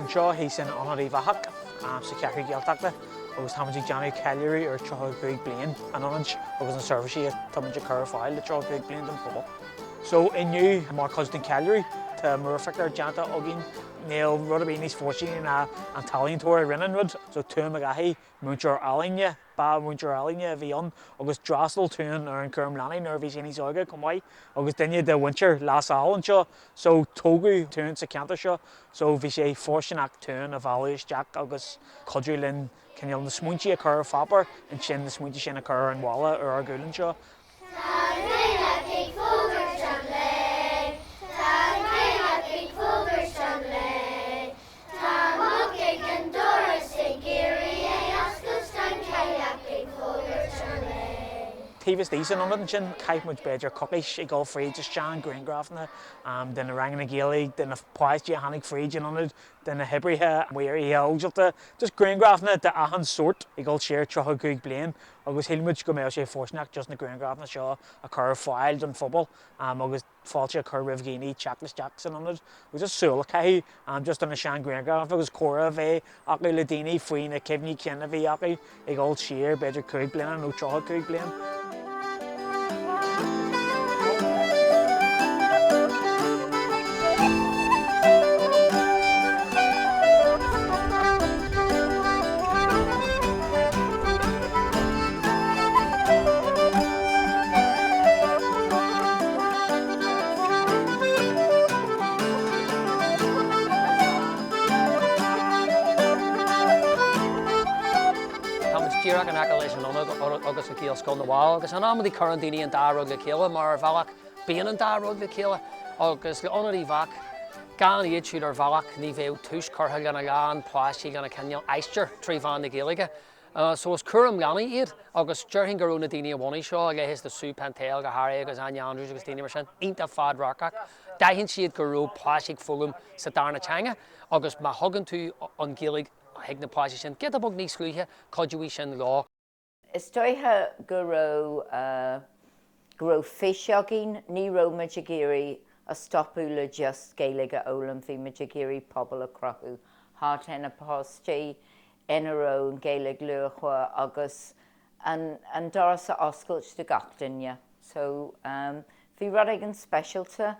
anseo thíos in Ionad Uíbh Eachach sa Cheathrú Ghaeltachta agus táimid ag déanamh ceiliúradh ar 35 bliain an ionaid agus na seirbhísí atáimid ag cur ar fáil le 35 bliain don phobal. So inniu mar chuid den cheiliúradh tá múrphictiúr déanta againn. Níl rud ar bith níos fóirsteanaí ná an t-ealaíontóir a rinne an rud. So Tuan McGahey, múinteoir ealaíne, Ba mhúinteoir ealaíne a bhí ann agus d'fhreastail Tuan ar an chúram leanaí nuair a bhí sé níos óige chomh maith agus duine de mhuintir Lios Póil anseo so tógadh Tuan sa cheantar seo so bhí sé fóirsteanach Tuan a mhealladh isteach agus cuidiú linn cineál na smaointe a chur ar pháipéar ansin na smaointe sin a chur ar an bhalla ar ár gcúl anseo. Tá an Cailleach ag fógairt an lae, Tá an Cailleach ag fógairt an lae, Tá muc ag an doras ag iarraidh é oscailt, Tá an Cailleach ag fógairt an lae. Taobh istigh san ionad ansin, chaith muid b'fhéidir coicís ag dul fríd na sean-ghrianghrafanna de na ranganna Gaeilge, de na páistí a tháinig fríd an ionad, de na hoibrithe maoirithe shóisialta, just grianghrafanna de achan sórt ag dul siar 35 bliain agus shíl muid go mbeadh sé fóirsteanach just na grianghrafanna seo a chur ar fáil don phobal agus fáilte a chur roimh dhaoine teacht isteach san ionad agus just súil a chaitheamh just ar na sean-ghrianghraif agus comhrá a bheith acu le daoine faoi na cuimhní cinn a bhí acu ag dul siar b'fhéidir 5 bliana nó 35 bliain. Táimid díreach in aice leis an ionad agus Gaelscoil na bhFál agus in amantaí cuireann daoine an dá rud le chéile mar ar bhealach bíonn an dá rud le chéile agus le Ionad Uíbh Eachach gan iad siúd ar bhealach ní bheadh tús curtha lena lán páistí lena cineál aistear trí mheán na Gaeilge. So is cúram leanaí iad agus déarfainn go raibh na daoine a bhunaigh seo, a leithéid de Sue Pentel go háirithe agus Áine Andrews agus daoine mar sin, iontach fadradharcach. D'aithin siad go raibh páistí ag foghlaim sa darna teanga agus má thugann tú an Ghaeilge chuig na páistí sin giota beag níos luaithe, cuideoidh sin leo. Is dóiche go raibh, go raibh fís againn, ní raibh muid ag iarraidh a stopadh le just Gaeilge a fhoghlaim, bhí muid ag iarraidh pobal a chruthú thart ar na páistí ina raibh an Ghaeilge luachmhar agus an an doras a oscailt do gach duine. So bhí rud éigin speisialta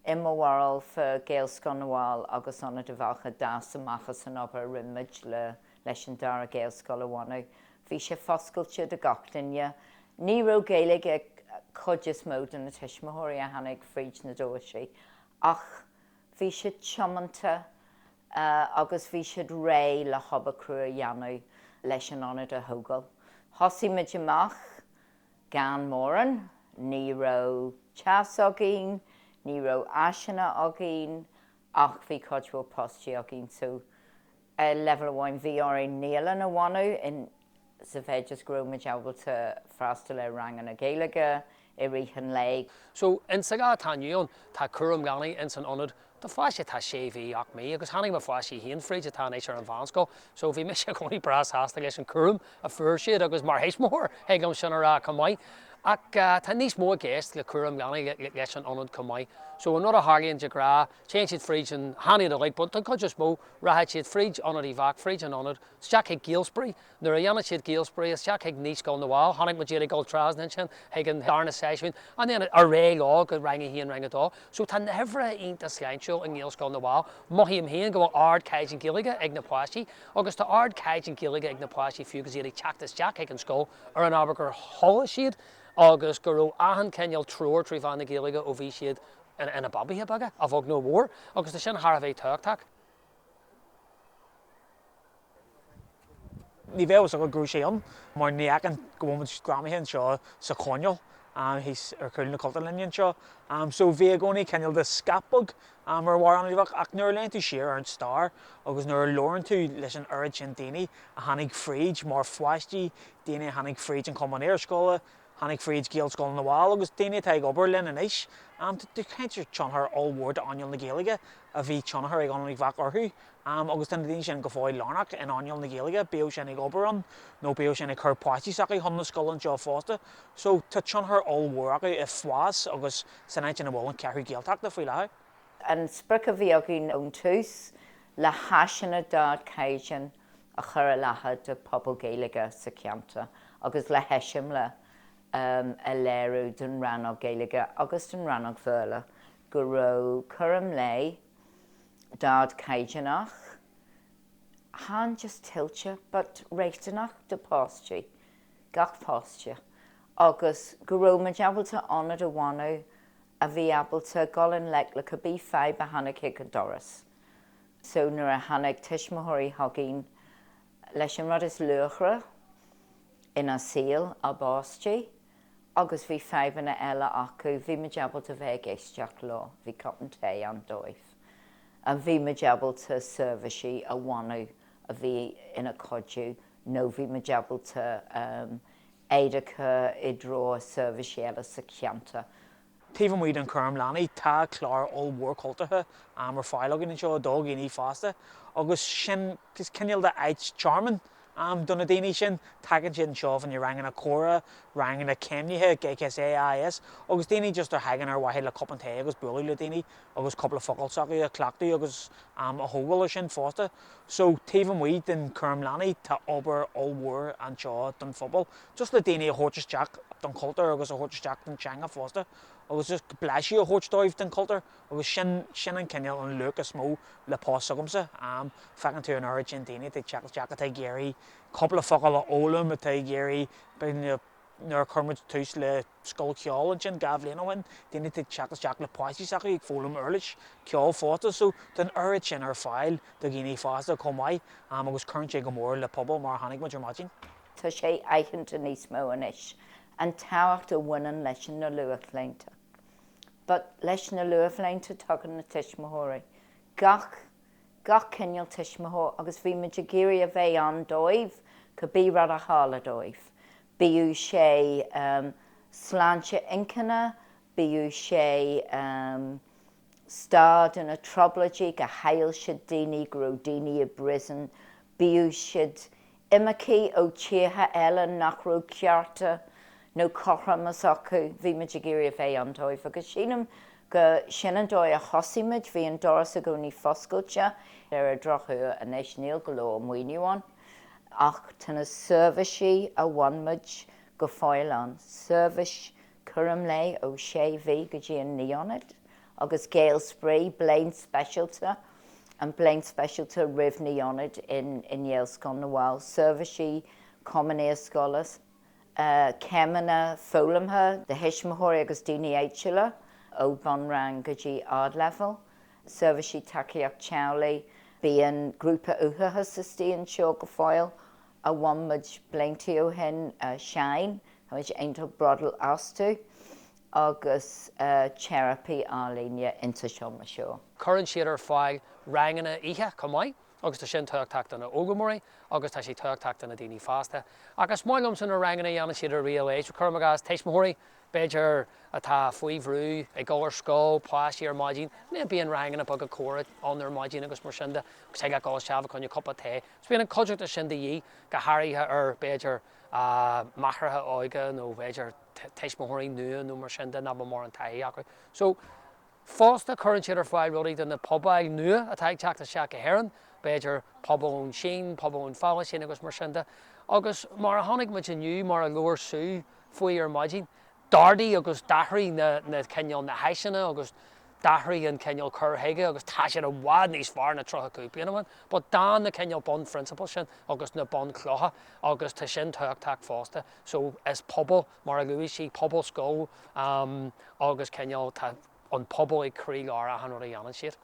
i mo bharúil fá Gaelscoil na bhFál agus Ionad Uíbh Eachach a d'fhás amach as an obair a rinne muid le leis an dara Gaelscoil a bhunú. Bhí sé foscailte do gach duine. Ní raibh Gaeilge ag cuid is mó de na tuismitheoirí a tháinig fríd na doirse ach bhí siad tiomanta agus bhí siad réidh le hobair chrua a dhéanamh leis an ionad a thógáil. Thosaigh muid amach gan mórán, ní raibh teas againn, ní raibh áiseanna againn ach bhí cuid mhór páistí againn so ar leibhéal amháin bhí orainn naíolann a bhunú in sa mhéid is go raibh muid ábalta freastal ar ranganna Gaeilge i rith an lae. So, in sa lá atá inniu ann, tá cúram leanaí ins an ionad do pháistí atá sé mhí, 8 mí, agus tháinig mo pháistí féin fríd atá anois ar an mheánscoil, so bhí mise i gcónaí breá sásta leis an cúram a fuair siad agus mar thuismitheoir thig liom sin a rá chomh maith. Ach tá níos mó i gceist le cúram leanaí leis an ionad chomh maith. So an rud a tharlaíonn de ghnáth, téann siad fríd an, chan iad uilig, but don chuid is mó, rachaidh siad fríd Ionad Uíbh Eachach, fríd an ionad, isteach chuig Gaelspraoi, Nuair a dhéanann siad Gaelspraoi isteach chuig Naíscoil na bhFál, chonaic muid iad ag dul trasna ansin chuig an darna seisiún and then ar aghaidh leo go Rang a hAon, Rang a Dó. So tá na huimhreacha iontach sláintiúil i nGaelscoil na bhFál. Mothaím féin go bhfuil ardchaighdeán Gaeilge ag na páistí agus tá ardchaighdeán Gaeilge ag na páistí fiú agus iad ag teacht isteach chuig an scoil ar an ábhar gur chuala siad agus go raibh achan cineál treoir trí mheán na Gaeilge ó bhí siad ina babaithe beaga, a bheag nó a mhór, agus tá sin thar a bheith tábhachtach. Ní bheadh fhios agat go raibh sé ann mar ní fheiceann go bhfuil muid greamaithe anseo sa choirnéal thíos ar chúl na Cultúrlainne anseo. So bhí i gcónaí cineál de scaip beag ar bharr Ionad Uíbh Eachach ach nuair a léann tú siar ar an stair agus nuair a labhrann tú leis an oiread sin daoine a tháinig fríd mar pháistí, daoine a tháinig fríd an Chumann Iarscoile, Tháinig fríd Gaelscoil na bhFál agus daoine atá ag obair linn anois. Tá cinnte tionchar ollmhór d'earnáil na Gaeilge a bhí tionchar ag Ionad Uíbh Eachach orthu agus tá na daoine sin go fóill lárnach in earnáil na Gaeilge, bíodh sin ag obair ann nó bíodh sin ag cur páistí s'acu chun na scoile anseo fosta. So tá tionchar ollmhór acu i bhfás agus san áit ina bhfuil an Cheathrú Ghaeltachta faoi láthair. An sprioc a bhí againn ón tús. le háiseanna d'ardchaighdeán a chur i láthair do pobal Gaeilge sa cheantar agus le heiseamláir a léiriú don rannóg Gaeilge agus don rannóg Bhéarla go raibh cúram lae d'ardchaighdeánach, chan just tuillte but riachtanach do pháistí, gach páiste, agus go raibh muid ábalta ionad a bhunú a bhí ábalta dul i ngleic le cibé fadhb a tháinig chuig an doras. So nuair a tháinig tuismitheoirí chugainn leis an rud is luachmhaire ina saol, a bpáistí, agus bhí fadhbanna eile acu, bhí muid ábalta bheith ag éisteacht leo, bhí cupán tae ann dóibh. Bhí muid ábalta seirbhísí a bhunú a bhí ina cuidiú nó bhí muid ábalta iad a chur i dtreo seirbhísí eile sa cheantar. Taobh amuigh den chúram leanaí, tá clár ollmhór cultúrtha ar fáil againn anseo do dhaoine fásta agus sin is cineál de áit tearmainn do na daoine sin. Tagann siad anseo fá choinne ranganna comhrá, ranganna céimnithe, GCSE, AS, agus daoine just a thagann ar mhaithe le cupán tae agus bualadh le daoine agus cúpla focal s'acu a chleachtadh agus a thógáil ar sin fosta. So, taobh amuigh den chúram leanaí, tá obair ollmhór anseo don phobal, just le daoine a thabhairt isteach don chultúr agus a thabhairt isteach don teanga fosta agus just blaiseadh a thabhairt dóibh den chultúr agus sin, sin an cineál, an luach is mó le post s'agamsa. Feiceann tú an oiread sin daoine atá ag teacht isteach atá ag iarraidh cúpla focal a fhoghlaim, atá ag iarraidh, nuair a chuir muid tús le scoil cheoil ansin 2 bhliain ó shin, daoine atá ag teacht isteach le páistí s'acu ag foghlaim uirlis ceoil fosta so tá an oiread sin ar fáil do dhaoine fásta chomh maith agus cuireann sé go mór le pobal mar a chonaic muid ar maidin. Tá sé aitheanta níos mó anois an tábhacht a bhaineann leis na luathbhlianta. But leis na luathbhlianta tagann na tuismitheoirí, gach gach cineál tuismitheoir agus bhí muid ag iarraidh a bheith ann dóibh cibé rud a tharla dóibh, bíodh sé sláinte inchinne, bíodh sé staid na trioblóidí, go chaill siad daoine, go raibh daoine i bprison, bíodh siad imircigh ó tíortha eile nach raibh cearta nó cothromas acu, bhí muid ag iarraidh a bheith ann dóibh agus sílim go sin an dóigh a thosaigh muid, bhí an doras i gcónaí foscailte. Ar an drochuair anois níl go leor maoiniú ann ach tá na seirbhísí a bhain muid go fóill ann, seirbhís cúram lae ó 6 mhí go dtí an naíonad agus Gaelspraoi, bliain speisialta, an bliain speisialta roimh naíonad i nGaelscoil na bhFál, seirbhísí cumann iarscoile, céimeanna foghlamtha do thuismitheoirí agus daoine áitiúla ó bunrang go dtí ardleibhéal, seirbhísí tacaíocht teaghlaigh, bíonn grúpa uathachais istigh anseo go fóill a bhun muid blianta ó shin, Shine, tá muid iontach bródúil astu. agus teiripí ealaíne insa seomra seo. Cuireann siad ar fáil ranganna oíche chomh maith agus tá sin tábhachtach do na foghlaimeoirí agus tá sé tábhachtach do na daoine fásta. Ach is maith liomsa na ranganna a dhéanann siad i rith an lae, so cuirim i gcás tuismitheoirí, b'fhéidir, atá faoi bhrú ag dul ar scoil, páistí ar maidin, and then bíonn ranganna beaga comhrá ann ar maidin agus mar sin de agus thig leat dul isteach fá choinne cupa tae. So bíonn an cuideachta sin de dhíth, go háirithe ar, b'fhéidir, máithreacha óga nó b'fhéidir tuismitheoirí nua nó mar sin de nach bhfuil mórán taithí acu. So, fosta cuireann siad ar fáil rudaí do na pobail nua atá ag teacht isteach go hÉirinn, b'fhéidir pobal ón Sín, pobal ón Phalaistín agus mar sin de. Agus mar a chonaic muid inniu, mar a labhair Sue faoi ar maidin, d'ardaigh agus d'athraigh na, na cineál, na háiseanna agus d'athraigh an cineál cur chuige agus tá siad i bhfad níos fearr ná 35 bliain ó shin, but d'fhan na cineál bunphrionsabail sin agus na bunchlocha agus tá sin tábhachtach fosta. So is pobal, mar a luaigh sí, pobal scoil agus cineál tá an pobal ag croílár achan rud a dhéanann siad.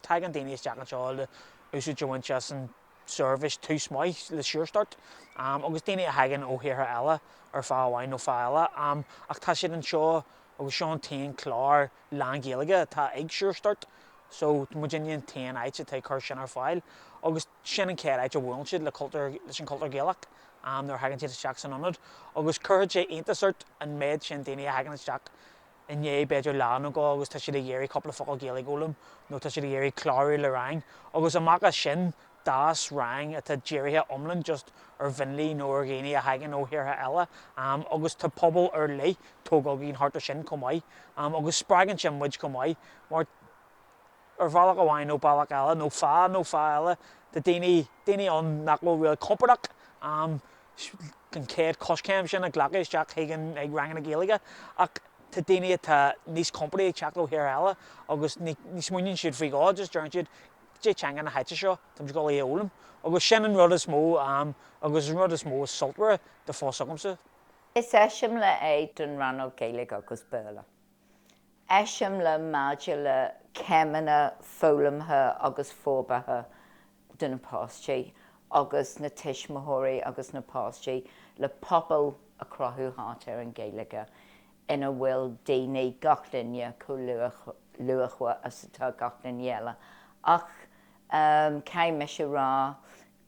Tagann daoine isteach anseo le úsáid a bhaint as an seirbhís Tús Maith le Sure Start agus daoine a thagann ó thíortha eile ar fáth amháin nó fáth eile ach tá siad anseo agus seo an t-aon clár lán-Ghaeilge atá ag Sure Start so muidinne an t-aon áit atá ag cur sin ar fáil agus sin an chéad áit a bhuaileann siad le cultúr, leis an chultúr Gaelach nuair a thagann siad isteach san ionad agus cuirfidh sé iontas ort an méid sin daoine a thagann isteach i ndiaidh b'fhéidir lá nó dhó agus tá siad ag iarraidh cúpla focal Gaeilge a fhoghlaim nó tá siad ag iarraidh clárú le rang agus amach as sin d'fhás rang atá dírithe iomlán just ar mhionlaigh nó ar dhaoine a thagann ó thíortha eile agus tá pobal ar leith tógtha againn thart ar sin chomh maith agus spreagann sin muid chomh maith mar. Ar bhealach amháin nó bealach eile, nó fáth nó fáth eile, tá daoine, daoine ann nach bhfuil really compordach an chéad choiscéim sin a ghlacadh isteach chuig an, ag ranganna Gaeilge ach tá daoine atá níos compordaí ag teacht ó thír eile agus ní, ní smaoiníonn siad faoi dhó, just deireann siad, cad é teanga na háite seo, táimid ag dul í a fhoghlaim. Agus sin an rud is mó agus an rud is mó is sultmhaire de phost s'agamsa. Is eiseamláir é don rannóg Gaeilge agus Béarla. Eiseamláir maidir le céimeanna foghlamtha agus forbartha do na páistí agus na tuismitheoirí agus na páistí le pobal a chruthú thart ar an Ghaeilge ina bhfuil daoine, gach duine chomh luachmhar is atá gach duine eile. Ach caithfidh mise a rá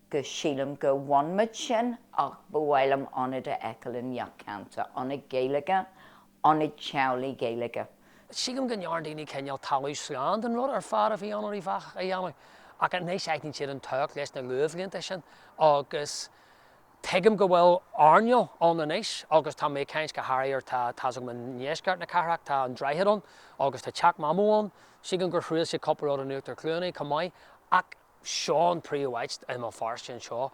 go sílim gur bhain muid sin ach ba mhaith liom ionad a fheiceáil i ngach ceantar, ionad Gaeilge, ionad teaghlaigh Gaeilge. Sílim go ndearna daoine cineál talamh slán den rud ar fad a bhí ann Uíbh Eachach a dhéanamh ach anois aithníonn siad an tábhacht leis na luathbhlianta sin agus tuigim go bhfuil earnáil ann anois agus tá mé ag caint go háirithe ar tá tá's agam i ndeisceart na cathrach tá an Droichead ann agus tá Teach Mamó ann, sílim gur thriail siad cúpla rud in Uachtar Chluanaí chomh maith ach seo an príomháit i mBéal Feirste anseo.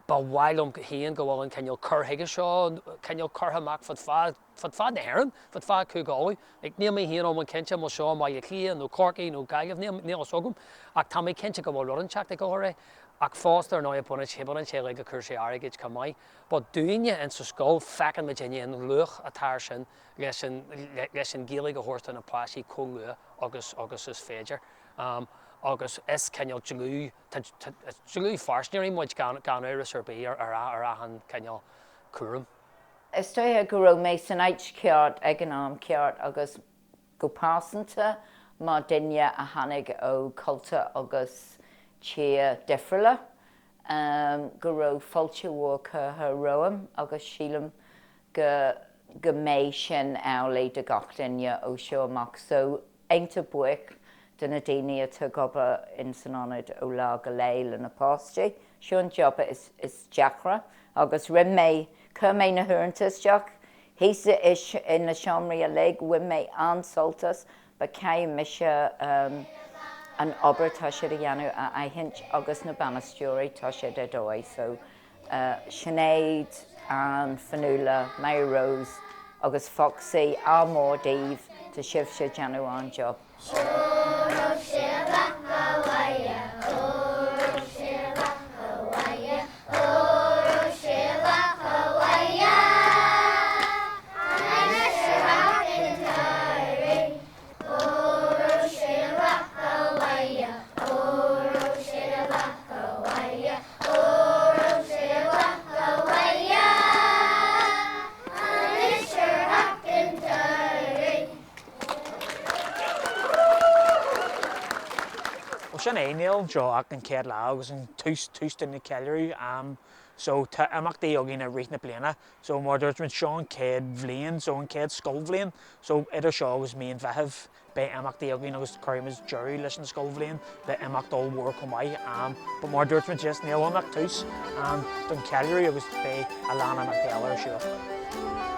Ba mhaith liom féin go bhfuil an cineál cur chuige seo cineál curtha amach fud fad, fud fad na hÉireann, fud fad Chúige Uladh. Like, níl mé féin iomlán cinnte an bhfuil seo i mBaile Átha Cliath nó Corcaigh nó Gaillimh, níl, níl fhios agam. Ach tá mé cinnte go bhfuil rud inteacht ag dul ar aghaidh. Ach fosta, ar ndóigh, baineann sé, baineann sé uilig le cúrsaí airgid chomh maith. But dúinne in sa scoil, feiceann muidinne an luach atá ar sin leis an, leis an Ghaeilge a thabhairt do na páistí chomh luath agus, agus is féidir. Agus is cineál dlúth, dlúthpháirtnéirí muid gan amhras ar bith ar achan cineál cúram. Is dóiche go raibh mé san áit cheart ag an am ceart agus go pearsanta mar duine a tháinig ó cultúr agus tír difriúla go raibh fáilte mhór curtha romham agus sílim go go mbeidh sin amhlaidh do gach duine ó seo amach. So iontach buíoch do na daoine atá ag obair in san ionad ó lá go lá le na páistí. Seo an job is is deacra agus rinne mé, chuir mé na huaireanta isteach thíos i na seomraí uilig, bhain mé an-sult as but caithfidh mise an obair atá siad a dhéanamh a aithint agus na bainisteoirí, tá siad ar dóigh so Sinéad, Ann, Fionnuala, Mary Rose agus Foxy, ádh mór daoibh, tá sibhse ag déanamh an-job. Óró sé amach abhaile, óró sé amach abhaile, óró sé amach abhaile. Anois ar theacht an tsamhraidh, óró sé amach abhaile, óró sé amach abhaile, Óró sé amach abhaile anois ar theacht an tsamhraidh. Bhuel sin é, níl anseo ach an chéad lá agus an tús, tús den cheiliúradh. So tá imeachtaí againn i rith na bliana. So mar a dúirt muid, seo an chéad bhliain, so an chéad scoilbhliain. So idir seo agus mí an Mheithimh, Beidh imeachtaí againn agus cuirfidh muid deireadh leis an scoilbhliain le imeacht ollmhór chomh maith. But mar a dúirt muid, yes, níl ann ach tús don cheiliúradh agus beidh a lán imeachtaí eile ar siúl.